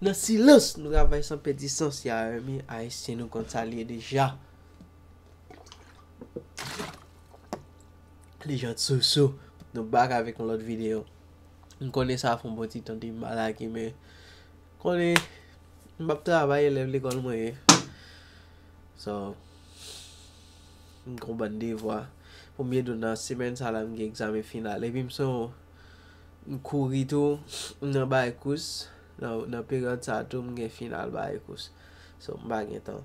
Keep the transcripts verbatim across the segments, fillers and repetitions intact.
Nan silans, nou travay san pèdi sans, ya, men Ayisyen nou konn sa l ye deja. Lejann Soso, nou back avèk yon lòt videyo. M konnen sa fè yon bon ti tan depi m pa lage, men konnen m ap travay, elèv lekòl mwen ye. So, m gon bann devwa pou m ede w nan semèn sa la, m gen egzamen final. Epi m se yon, m kouri tou, m nan bay kous, nan, nan peryòd sa tou, m gen final bay kous. So, m pa gen tan.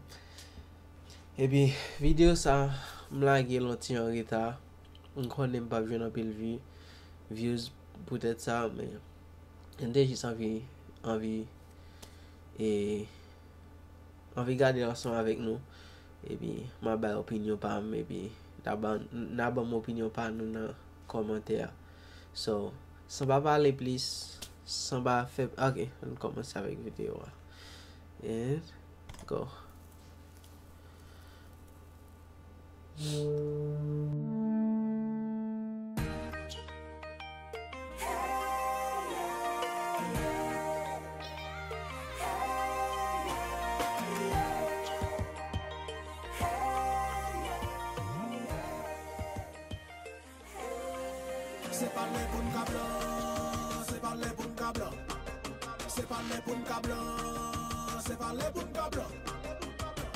Epi, videyo sa, m lage l yon ti an reta. M konnen m p ap jwenn anpil vi-, views poutèt sa, men m te jis anvi, anvi, e, anvi gade l ansanm avèk nou. Epi, m ap bay opinyon pa m, epi n a ban, n a ban m opinyon pa nou nan kòmantè a. So, san pa pale plis, san pa fè, ok, ann kòmanse avèk videyo a. And go. Se pa lè pou n ka blan, se pa lè pou n ka blan. Se pa lè pou n ka blan, se pa lè pou n ka blan.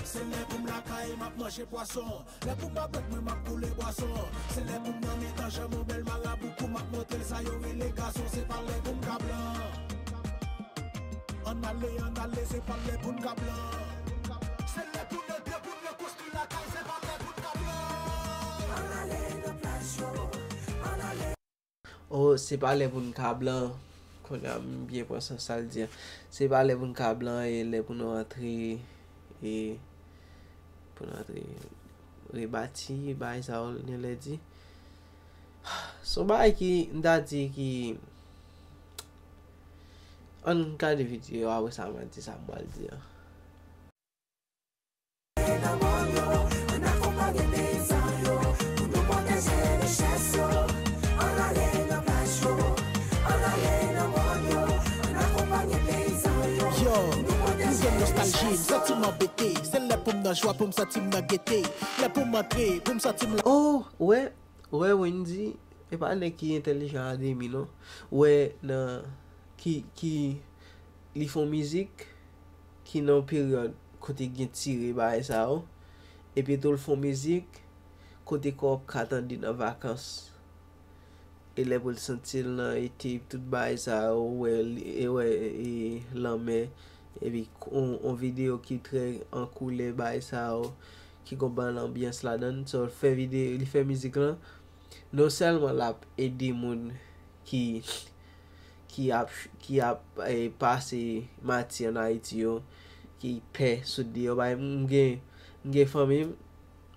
Se lè pou m lakay, m ap manje pwason. Lè pou m pa bwèt, mwen m ap boule bwason. Se lè pou m nan mitan janm yon bèl marabou kou, m ap montre l sa yo rele gason. Se pa lè pou m ka blan. Ann ale, ann ale, se pa lè pou n ka blan. Se lè pou nou de pou nou konstwi lakay, se pa lè pou n ka blan. Ann ale nan plas yo, ann ale. Oh, se pa lè pou n ka blan. Kounye a, m byen pran sans sa l di a. Se pa lè pou n ka blan, e lè pou nou antre, e pou nou antre rebati, bagay sa yo, gen lè di. Se yon bagay ki, m ta di ki, ann gade videyo a, apre sa, m a di sa m pral di a. Yo, m gen nostalji, m santi m anbete. Se lè pou m nan jwa, pou m santi m nan gete. Lè pou m antre, pou m santi m la. Oh, wè, wè, Wendy, e pa nèg ki entèlijan a demi, non. Wè, nan, ki, ki, li fè yon mizik ki nan yon peryòd kote gen tire bagay sa yo. Epi tou l fè yon mizik kote kò w ap ka tande nan vakans. E lè pou l santi l nan ete, tout bagay sa yo, ou wè, li- e wè, e lanmè, epi on, on videyo ki trè an koulè, bagay sa yo, ki gon bann anbyans ladan l. So, l fè videyo, li fè mizik lan, non sèlman l ap ede moun ki, ki ap, ki ap, eh, pase mati ann Ayiti yo, ki pè sot deyò. Bay, m gen, m gen fanmi m,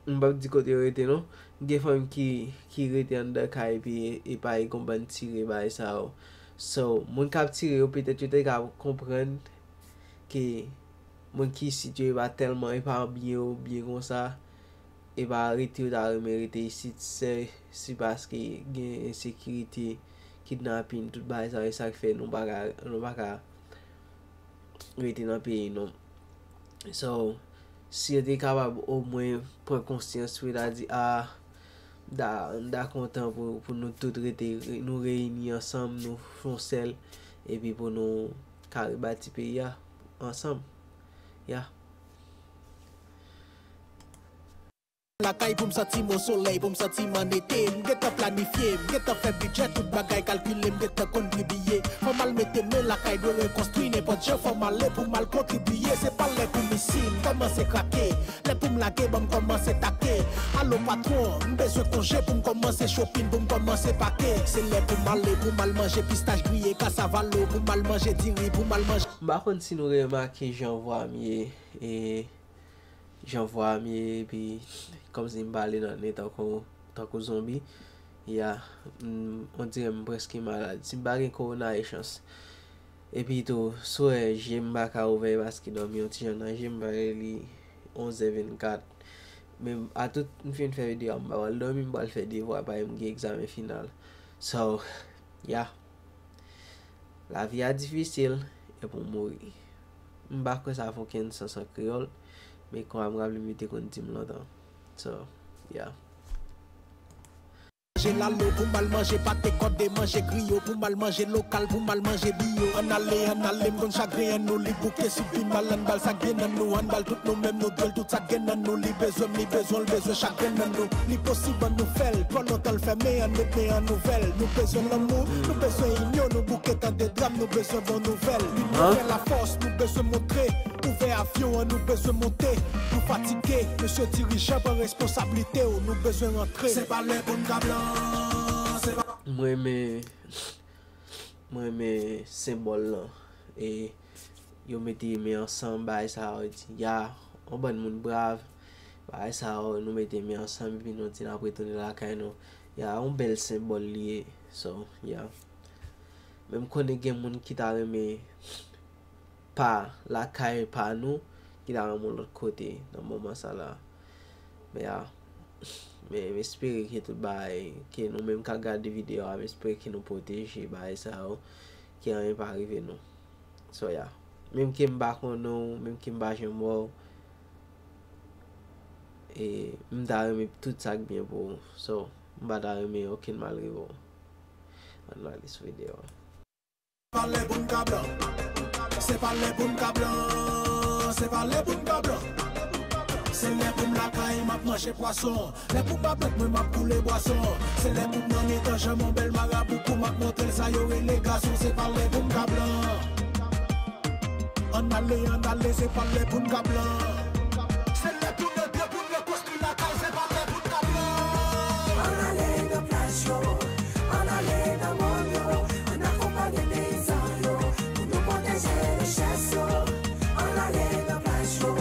m p ap di kote yo rete non. M gen fanmi m ki, ki rete anndan kay epi e pa e gon bann tire bagay sa yo. So, moun k ap tire yo, petèt yo te ka konprann ke moun ki isit yo, e pa tèlman, e pa byen yo byen konsa. E pa rete yo ta renmen rete isit, se, se paske gen ensekirite, kidnapin, tout bagay sa yo, e sa k fè nou pa ka, nou pa ka rete nan peyi nou. So, si yo te kapab omwen pran konsyans pou yo ta di, a, m ta, m ta kontan pou, pou nou tout rete, nou reyini ansanm, nou fè yon sèl, epi pou nou ka rebati peyi a ansanm. Ya. Lakay pou m santi m o solèy, pou m santi m an ete. M gentan planifye, m gentan fè bidjè, tout bagay kalkile, m gentan konn pri biye. Fò m al mete men lakay, dwe rekonstwi nenpòt jan, fò m ale pou m al kontribiye. Se pa lè pou m isi, m kòmanse krake. Lè pou m lage, ban m kòmanse take. Alo patwon, m bezwen konje pou m kòmanse chopin, pou m kòmanse pake. Se lè pou m ale, pou m al manje pistach griye, kasavalo, pou m al manje diri, pou m al manje. M pa konn si nou remake jan vwa m ye, e jan vwa m ye, epi kòmsi m pale nan nen tankou, tankou zonbi. Ya, m, on dirè m prèske malad. Si m pa gen kowona, e chans. Epi tou, swè, je m pa ka ouvè paske dòmi yon ti jan nan je m, paske li onz è vennkat. Men atout m fin fè videyo a, m pa pral dòmi, m pral fè devwa, paske m gen egzamen final. So, ya. Lavi a difisil, e pou mouri. M pa kwè sa fè okenn sans an kreyòl, men konsa m raple m yo te konn di m lontan. So, yeah. Manje lalo pou m al manje pate kòde, manje griyo pou m al manje lokal, pou m al manje biyo. Ann ale, ann ale, m konn chagren an nou, li bouke sou pi mal, ann ba l sa k gen nan nou, ann ba l tout nou menm nou dwe l, tout sa k gen nan nou, li bezwen m, li bezwen l, bezwen chak grenn nan nou. Li posib ann nou fè l, twò lontan l fèmen, ann met men an nouvèl. Nou bezwen lanmou, nou bezwen inyon, nou bouke tande dram, nou bezwen bon nouvèl. Linyon fè lafòs, nou bezwen montre. Ouvè avyon an, nou bezwen monte. Nou fatige, mesye dirijan, pran responsablite w, nou bezwen rantre. Se pa lè pou n ka blan, se pa. M renmen, m renmen senbòl lan. E yo mete men ansanm, bagay sa yo di, ya, yon bann moun brav, bagay sa yo, nou mete men ansanm, epi nou di n ap retounen lakay nou. Ya, yon bèl senbòl li ye. So, ya. Men m konnen gen moun ki ta renmen pa lakay pa nou, ki ta renmen yon lòt kote nan moman sa la. Men a, men m espere ke tout bagay, ke nou menm k ap gade videyo a, m espere ke nou pwoteje bagay sa yo, ke anyen pa rive nou. So, ya. Menm ke m pa konnen w, menm ke m pa janm wè w, e m ta renmen tout sa k byen pou ou. So, m pa ta renmen okenn mal rive w. Ann ale sou videyo a. Se pa lè pou n ka blan. Se pa lè pou n ka blan. Se pa lè pou n ka blan. Se lè pou m lakay, m ap manje pwason. Lè pou m pa blank, mwen m ap boule bwason. Se lè pou m nan mitan janm yon bèl marabou pou m ap montre l sa yo rele gason. Se pa lè pou m ka blan. Ann ale, ann ale, se pa lè pou n ka blan. Se lè pou nou de pou n rekonstwi lakay, se pa lè pou n ka blan. Ann ale nan plaj yo, ann ale nan mòn yo, ann akonpanye peyizan yo, pou nou pwoteje richès yo. Ann ale nan plaj yo,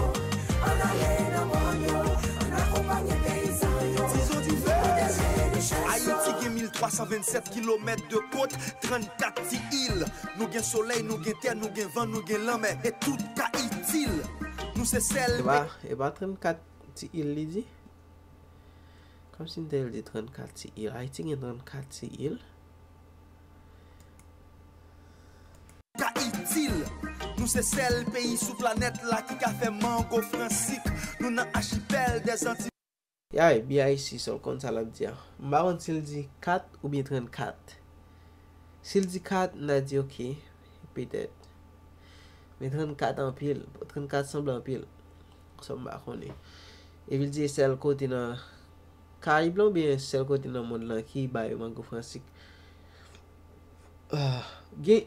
ann ale nan mòn yo, ann akonpanye peyizan yo, pou nou pwoteje richès yo. Ayiti gen mil twa san vennsèt kilomèt de kot, trannkat ti il. Nou gen solèy, nou gen tè, nou gen van, nou gen lanmè, e tout ka itil. Nou se sèl. E pa, e pa trannkat ti il li di? Kòmsi m te di trannkat ti il. Ayiti gen trannkat ti il? Ka itil. Nou se sèl peyi sou planèt la ki ka fè mango fransik. Nou nan achipèl dèzanti. Yay, B I C, sa w konn sa l ap di a. M pa konn si l di kat oubyen trannkat. Si l di kat, m ta di oke, petèt. Men trannkat anpil, trannkat sanble anpil. Sa m pa konnen. Epi l di e sèl kote nan Karayib lan oubyen sèl kote nan mond lan ki bay mango fransik. Ah, gen,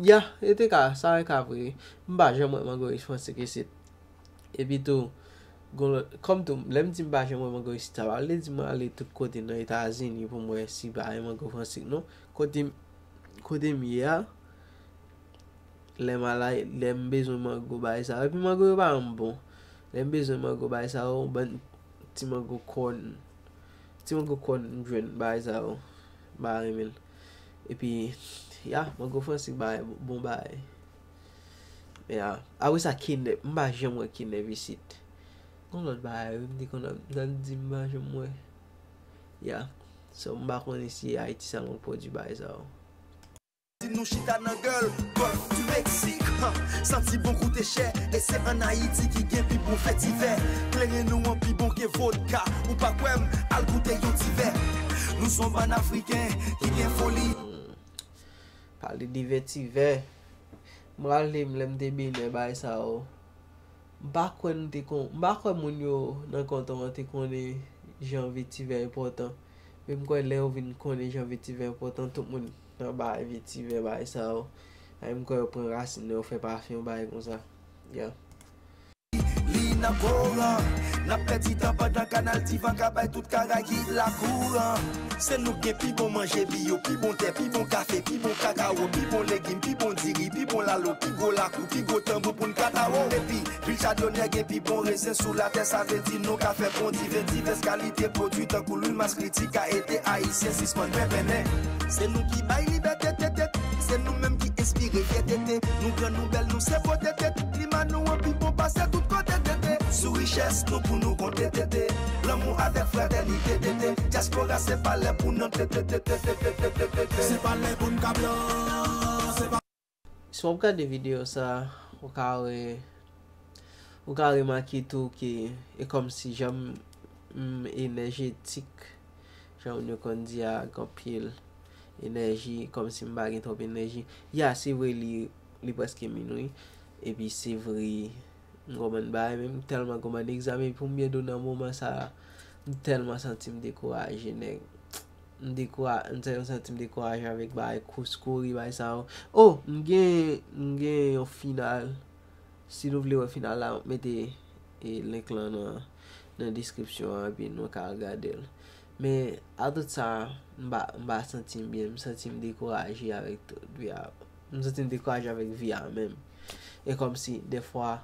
ya, e te ka, sa e ka vre. M pa janm wè mango fransik isit. Epi tou, gon lòt, kòm tou, lè m di m pa janm wè mango isit, sa pa vle di mwen ale tout kote nan Etazini pou m wè si pa gen mango fransik, non. Kote m, kote m ye a, lè m al, lè m bezwen mango, bagay sa yo. Epi mango yo pa janm bon. Lè m bezwen mango, bagay sa yo, bann ti mango kòn. Ti mango kòn m jwenn bagay sa yo. M pa renmen l. Epi, ya, mango fransik bagay, bon bagay. Men a, apre sa, kenèp, m pa janm wè kenèp isit. Gon lòt bagay, wi, m te konn ap, m ta di m pa janm wè. Ya. So, m pa konnen si Ayiti sèlman k pwodui bagay sa yo. Si nou chita nan gèl Golf du Mexique, ha, santi bon koute chè, e se ann Ayiti ki gen pi bon vetivè. Kleren nou an pi bon ke vodka, ou pa kwè m, al goute yon ti vè. Nou se yon bann Afriken ki gen foli. Pale de vetivè. M raple m lè m te Benè, bagay sa yo. M pa kwè nou te kon, m pa kwè moun yo nan kanton an te konnen jan vetivè enpòtan. Men m kwè lè yo vin konnen jan vetivè enpòtan, tout moun nan bay vetivè, bagay sa yo. Ay, m kwè yo pran rasin nan, yo fè pafen, yon bagay konsa. Yeah. Li nan kouran, n ap pèdi tan pandan kanal Divan ka bay tout Karayib la kouran. Se nou k gen pi bon manje biyo, pi bon tè, pi bon kafe, pi bon kakawo, pi bon legim, pi bon diri, pi bon lalo, pi gwo lakou, pi gwo tanbou pou n katawo. Epi, vil Chadonè gen pi bon rezen sou latè, sa vle di nou ka fè bon diven, divès kalite pwodui tankou lwil mas kritika, ede Ayisyen sispann benbennen. Se nou ki bay libète, tete, se nou menm ki enspire fyète, tete. Nou gran, nou bèl, nou se pote, tete. Klima nou an pi bon pase tout kote, tete. Sou richès nou pou nou konte, tete. Lanmou avèk fratènite, tete. Dyaspora se pa lè pou nan, tete, tete. Se pa lè pou n ka blan, se pa. Si w ap gade videyo sa, Ou ka wè, ou ka remake tou ke e kòmsi jan m, m enèjetik, jan moun yo konn di a, gen anpil enèji, kòmsi m pa gen twòp enèji. Ya, se vre li, li prèske minwi, epi se vre m gon bann bagay, men m tèlman gon bann egzamen pou m byen do nan moman sa a. M tèlman santi m dekouraje, nèg. M dekoura-, m tèlman santi m dekouraje avèk bagay kous kouri, bagay sa yo. Oh, m gen, m gen yon final. Si nou vle wè final la, m ap mete, e, link lan nan, nan description an, epi nou ka al gade l. Men, a tout sa, m pa, m pa santi m byen, m santi m dekouraje avèk tout vi a. M santi m dekouraje avèk vi a menm. E kòmsi, dèfwa,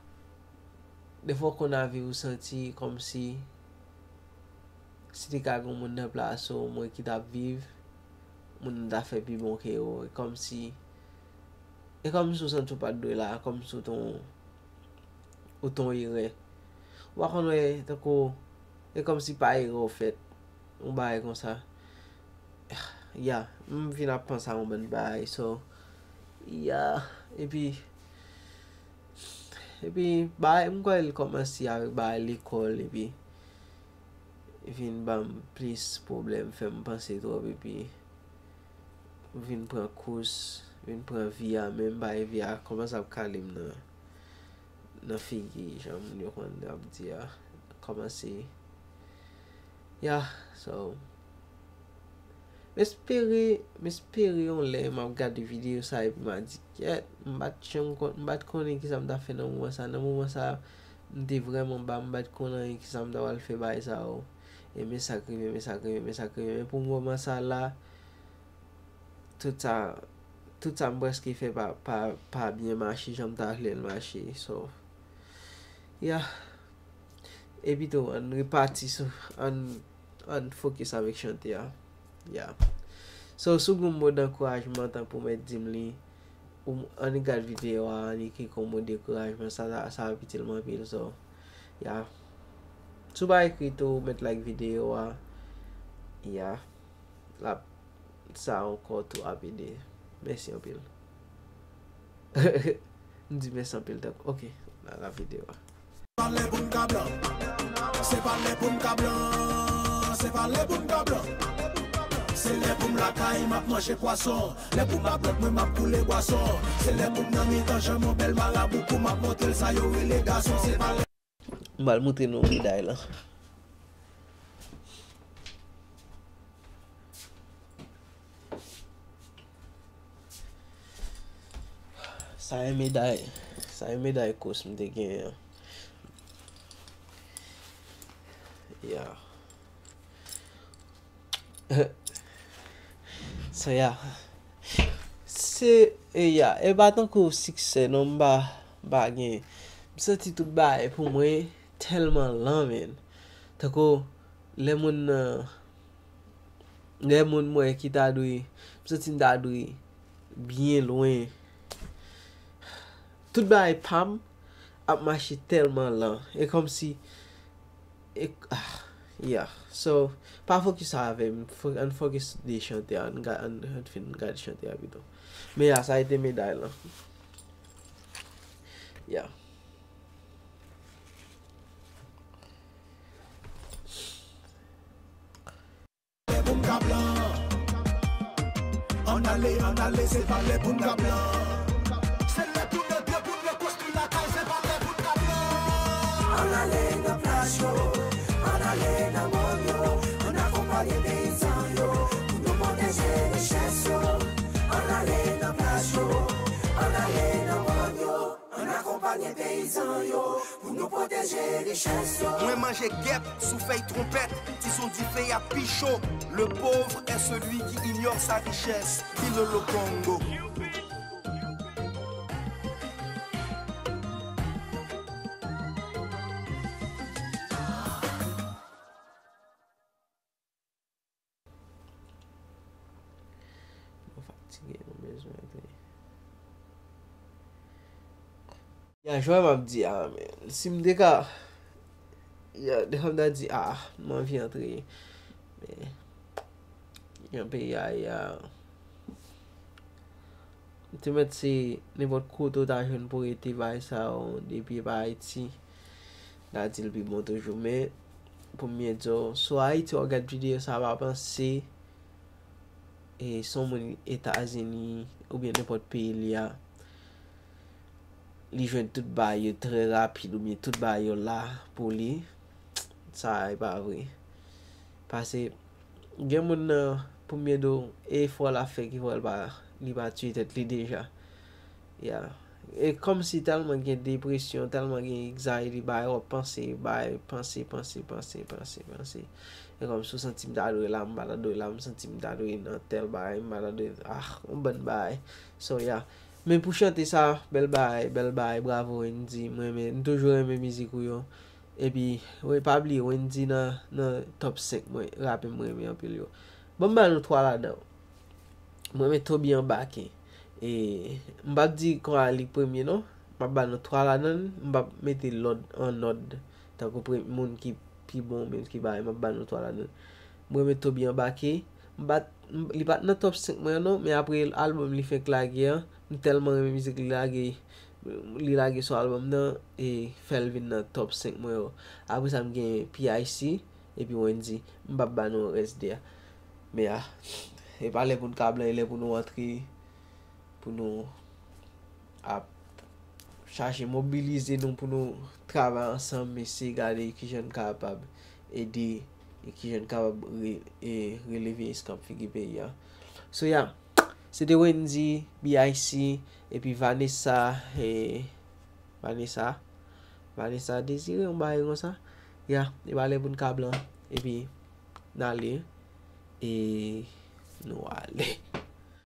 dèfwa w konn avi ou santi kòmsi si te ka gen yon moun nan plas ou, mwen ki t ap viv, moun nan ta fè pi bon ke ou. E kòmsi, e kòmsi w santi w pa t dwe la, kòmsi w t on, ou t on erè. Ou pa konn wè, tankou, e kòmsi pa erè w fèt, yon bagay konsa. Ya, m vin ap panse a yon bann bagay, so, ya, epi, epi, bagay, m kwè l kòmanse avèk bagay lekòl, epi, vin ban m plis pwoblèm, fè m panse twòp, epi vin pran kous, vin pran vi a, menm bagay vi a kòmanse ap kale m nan, nan figi, jan moun yo konn ap di a, kòmanse, ya, so, M espere, m espere yon lè m ap gade videyo sa epi m a di, "Kyèt, m pa t janm kon-, m pa t konnen kisa m ta fè nan moman sa." Nan moman sa, m te vrèman ba, m pa t konn anyen kisa m ta pral fè bagay sa yo. E men sa k rive, men sa k rive, men sa k rive. Men pou moman sa la, tout sa, tout sa m prèske fè pa, pa, pa byen mache jan m ta vle l mache. So, ya. Epi tou, ann repati sou, ann, ann fokis avèk chante a. Ya. So, si w gen yon mo dankourajman, tankou mèt di m li, ou annik gad videyo a, annik ekri yon mo dekourajman, sa, sa, sa ap itil mwen anpil. So, ya. Si w pa ekri tou, mèt like videyo a. Ya. L ap, sa ankò tou ap ede. Mèsi anpil. M di mèsi anpil tank. Ok, la, la videyo a. Pale pou n ka blan. Se pale pou n ka blan. Se pale pou n ka blan. Se lè pou m lakay, m ap manje pwason. Lè pou m ap lòt, mwen m ap koule bwason. Se lè pou m nan mitan janm yon bèl marabou pou m ap montre l sa yo rele gason. Se pale M pral montre nou meday lan. Sa e meday, sa e meday kous m te genyen an. Ya. So, ya. Se, e, ya, e pa tankou siksè non, m pa, m pa gen. M santi tout bagay pou mwen tèlman lan, menn. Tankou lè moun nan, lè moun mwen ki ta dwe, m santi m ta dwe byen lwen. Tout bagay pa m ap mache tèlman lan. E kòmsi, e, ah, yeah. So, pa fokis avè m. Fo-, ann fokis de chante a. Ann ga-, ann, ann fin gade chante a pito. Men ya, sa a te meday lan. Yeah. Lè pou n ka blan. Ann ale, ann ale, se pa lè pou n ka blan. Se lè pou n antre, pou n rekonstwi lakay, se pa lè pou n ka blan. Ann ale nan plaj yo, ann ale nan mòn yo, ann akonpanye peyizan yo, pou nou pwoteje richès yo. Ann ale nan plaj yo, ann ale nan mòn yo. Ann akonpanye peyizan yo pou nou pwoteje richès yo. Mwen manje gèp sou fèy twonpèt, ti son dife y ap pi cho. Le pauvre est celui qui ignore sa richesse, Bilolo Kongo. Nou fatige, nou bezwen antre. Ya, jan m ap di a, men, si m te ka, ya, defwa m ta di, a, m anvi antre. Men, jan peyi a ye a, Te mèt se nenpòt kote w ta jwenn pou rete bay sa yo depi pa Ayiti. N a di l pi bon toujou, men pou m byen di w, sou Ayiti w ap gad videyo sa pa panse e se yon moun Etazini oubyen nenpòt peyi li a, li jwenn tout bagay yo trè rapid oubyen tout bagay yo la pou li. Sa e pa vre. Pase gen moun nan, pou m byen di w, e efò l ap fè ki fè l pa, li pa tiye tèt li deja. Ya. E kòmsi tèlman gen depresyon, tèlman gen anxiety, bay w ap panse, bay panse, panse, panse, panse, panse. E kòmsi w santi m ta dwe la, m pa ta dwe la, m santi m ta dwe nan tèl bagay, m pa ta dwe, ah, yon bann bagay. So, ya. Men pou chante sa, bèl bagay, bèl bagay, bravo Wendy, m renmen, m toujou renmen mizik ou yo. Epi, wi, pa bliye, Wendy nan, nan top senk mwen, rapè m renmen anpil yo. Ban m ba nou twa ladan yo. Mwen renmen Toby Anbake. E, m p ap di konsa li premye non. M ap ba nou twa ladan l, m p ap mete lòd an òd. Tankou pre, moun ki pi bon, moun ki bagay, m ap ba nou twa ladan l. Mwen renmen Toby Anbake. M pa t, m, li pa t nan top senk mwen non, men apre album li fenk lage an, m tèlman renmen mizik li lage, li lage sou album nan, e fè l vin nan top senk mwen yo. Apre sa, m gen P I C, epi Wendy. M p ap ba nou rès de a. Men a, e pa lè pou n kablan, e lè pou nou antre, pou nou ap chache mobilize nou pou nou travay ansanm, eseye gade kijan n kapab ede, e kijan n kapab re, e releve eskanp figi peyi a. So, ya, se te Wendy, B I C, epi Vanessa, e, Vanessa, Vanessa Désiré, yon bagay konsa. Ya, e pa lè pou n kablan, epi n ale, e nou ale.